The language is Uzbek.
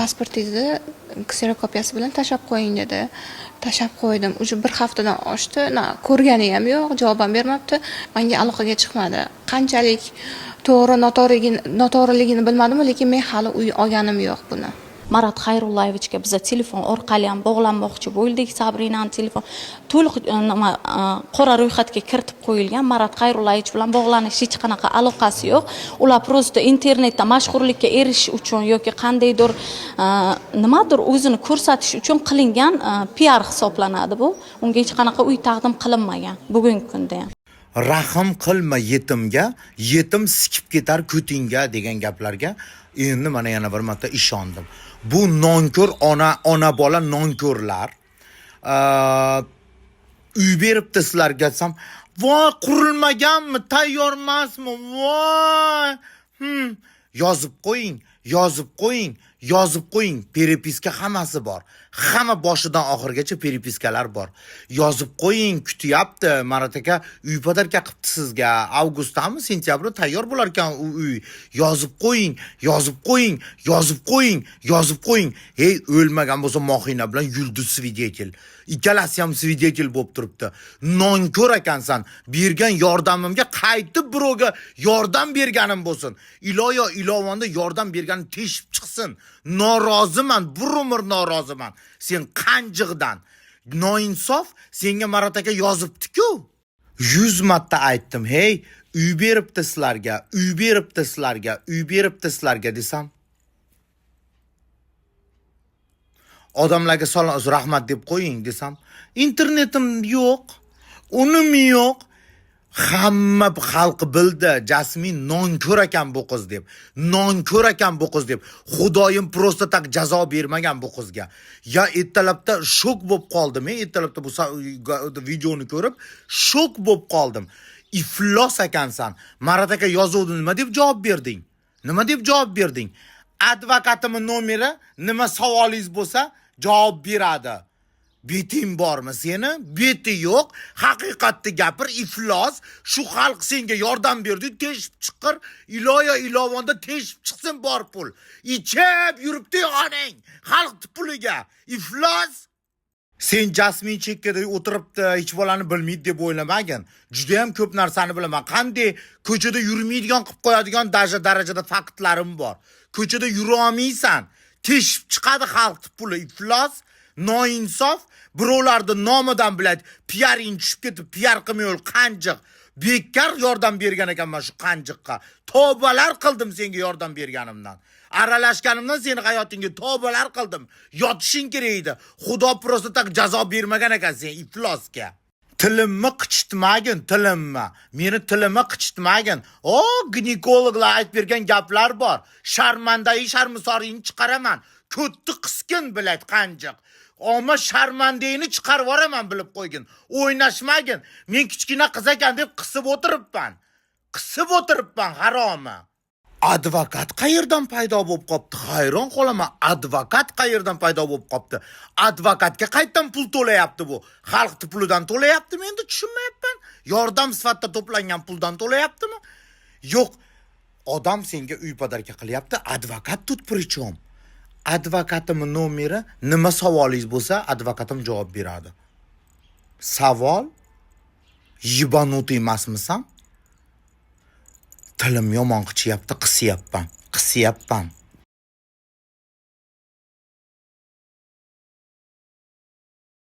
Pasportingizni kserokopiyasi bilan tashlab qo'ying, dedi. Tashlab qo'ydim. Уже bir haftadan oshdi, na ko'rgani ham yo'q, javob ham bermabdi, manga aloqaga chiqmadi. Qanchalik to'g'ri, noto'g'riligini bilmadim, lekin men hali uy olganim yo'q buni. Marat Xayrullayevichga biza telefon orqali ham bog'lanmoqchi bo'ldik. Sabrinani telefon to'liq nima, qora ro'yxatga kiritib qo'yilgan. Marat Xayrullayevich bilan bog'lanish hech qanaqa aloqasi yo'q. Ular просто internetda mashhurlikka erishish uchun yoki qandaydir nimadir o'zini ko'rsatish uchun qilingan piar hisoblanadi bu. Unga hech qanaqa uy taqdim qilinmagan bugungi kunda ham. Rahm qilma yetimga, yetim sikib ketar ko'tingga, degan gaplarga endi mana yana bir marta ishondim. Bu nonko'r ona bola nonko'rlar. Uy beribdi sizlarga desam, voy, qurilmaganmi, tayyor emasmi, voy. Yozib qo'ying, yozib qo'ying, yozib qo'ying. Переписка hammasi bor, hamma boshidan oxirigacha переписка lar bor. Yozib qo'ying, kutyapti. Marat aka uy подарка qilibdi sizga, avgustdami, sentyabrda tayyor bo'lar ekan u uy. Yozib qo'ying, yozib qo'ying, yozib qo'ying, yozib qo'ying. Hey, o'lmagan bo'lsa, Mohina bilan Yulduz свидетель, ikkalasi ham свидетель bo'lib turibdi. Nonko'r ekansan. Bergan yordamimga qaytib birovga yordam berganim bo'lsin. Iloyo, ilovonda yordam berganim teshib chiqsin. Noroziman, bir umr noroziman sen qanjiqdan. Noinsof, senga Marat aka yozibdi-ku. 100 marta aytdim, hey, uy beribdi sizlarga, uy beribdi sizlarga, uy beribdi sizlarga desam, odamlarga salom, rahmat deb qo'ying desam, internetim yo'q, unim yo'q. Hamma xalq bildi, Jasmin nonko'r ekan bu qiz deb, nonko'r ekan bu qiz deb. Xudoyim просто так jazo bermagan bu qizga. Ya ertalabda shok bo'lib qoldim. Men ertalabda bu videoni ko'rib shok bo'lib qoldim. Iflos ekansan. Marat aka yozuvdi, nima deb javob berding, nima deb javob berding? Advokatimni nomeri, nima savolingiz bo'lsa, javob beradi. Beting bormi seni? Beti yo'q. Haqiqatni gapir, iflos. Shu xalq senga yordam berdi, teshib chiqir. Iloyo, ilovonda teshib chiqsin bor pul. Ichib yuribdi onang xalq puliga. Iflos. Sen Jasmin chekkada o'tiribdi, hech bolani bilmaydi deb o'ylamagin. Juda ham ko'p narsani bilaman. Qanday ko'chada yurmaydigan qilib qo'yadigan даже darajada faktlarim bor. Ko'chada yura olmaysan. Teshib chiqadi xalq puli, iflos, noinsof, birovlarni nomidan biladi. Piaring tushib ketib, piar qilmay yo'l qanjiq. Bekor yordam bergan ekanman shu qanjiqqa. Tavbalar qildim senga yordam berganimdan. Aralashganimdan seni hayotingga tavbalar qildim. Yotishing kerak edi. Xudo просто так jazo bermagan ekan sen iflosga. Tilimni qichitmagin, tilimni. Meni tilimni qichitmagin. O, ginekologlar aytib bergan gaplar bor. Sharmandai sharmisoringni chiqaraman. Ko'tni qiskin biladi qanjiq. Omma sharmandangni chiqarib yuboraman, bilib qo'ygin. O'ynashmagin. Men kichkina qiz ekan deb qisib o'tiribman. Qisib o'tiribman haromi. Advokat qayerdan paydo bo'lib qopti? Hayron qolaman. Advokat qayerdan paydo bo'lib qopti? Advokatga qayerdan pul to'layapti bu? Xalqni pulidan to'layaptimi, endi tushunmayapman. Yordam sifatida to'plangan puldan to'layaptimi? Yo'q. Odam senga uy подарка qilyapti. Advokat тут при чем? Advokatimni nomeri, nima savolingiz bo'lsa, advokatim javob beradi. Savol? Ебанутый emasmisan? Tilim yomon qichyapti, qisyapman. Qisyapman.